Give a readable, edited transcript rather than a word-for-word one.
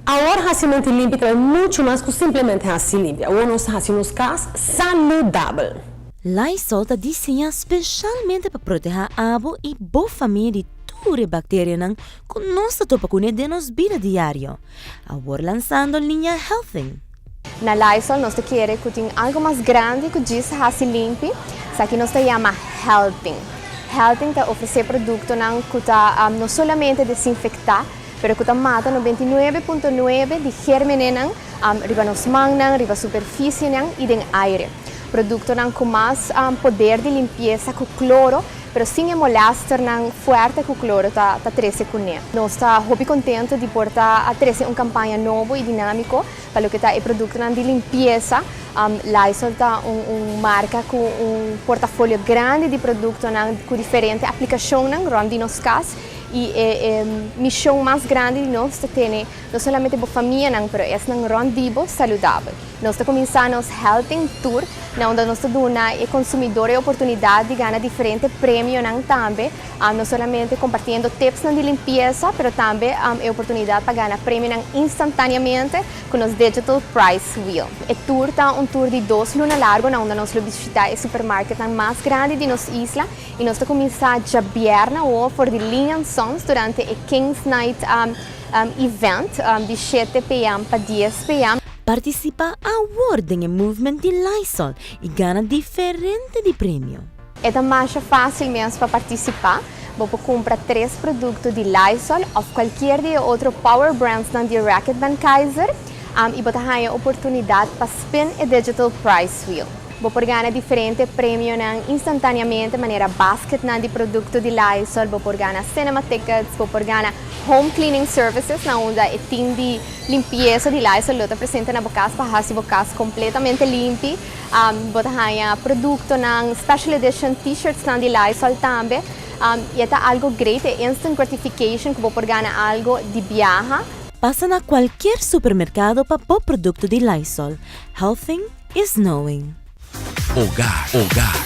Awor hasimentu limpi ta muchu mas ku simplemente hasi limpi. Awor nos ta hasi nos kas saludabel. Lysol ta diseñá spesialmente pa protehá abo i bo famia di tur e bakterianan ku nos ta topa kuné den nos bida diario. Awor lansando liña Healthing. Na Lysol nos ta kere ku tin algu mas grandi ku djis hasi limpi, esaki nos ta yama Healthing. Healthing ta ofresé produktonan ku ta no solamente desinfektá, pero ku ta mata 99.9 di gérmenennan riba nos mannan, riba superfisienan i den aire. Produktonan ku mas poder di limpiesa ku kloro, pero sin e molèsternan fuerte ku kloro ta trese kuné. Nos ta hopi kontentu di por ta trese un kampaña nobo i dinámiko pa loke ta e produktonan di limpiesa. Lysol ta un marka ku un portafolio grandi di produktonan ku diferente aplikashonnan rònt di nos kas i e mishon mas grandi di nos ta tene no solamente bo famianan pero esnan rònt di bo saludabel. Nos ta kuminsá nos Healthing Tour na unda nos ta duna e konsumidor e oportunidat di gana diferente premionan tambe, no solamente kompartiendo tipsnan di limpiesa pero tambe e oportunidat pa gana premionan instantáneamente ku nos Digital Prize Wheel. E tour ta un tour di 2 luna largu na unda nos lo bishitá e supermarketnan mas grandi di nos isla i nos ta kuminsá djabièrnè awor for di Lee Sons durante e King's Night event di 7 p.m. pa 10 p.m. Partisipá awor den e movement di Lysol i gana diferente di premio. E ta mas fásil mes pa partisipá. Bo por kumpra tres produkto di Lysol òf kualke di otro Power Brands di Reckitt Benckiser i bo ta haña oportunidat pa spin e Digital Prize Wheel. Bo por gana diferente premionan instantáneamente, manera basket di produkto di Lysol, bo por gana cinema tickets, bo por gana home cleaning services na unda e team di limpiesa di Lysol lo ta presente na bo kas pa hasi bo kas kompletamente limpi. Bo ta haña produktonan, special edition t-shirts nan di Lysol tambe. I ta algu great, e instant gratification ku bo por gana algu di biaha. Pasa na kualke supermerkado pa bo produkto di Lysol. Healthing is knowing. Hogar, hogar.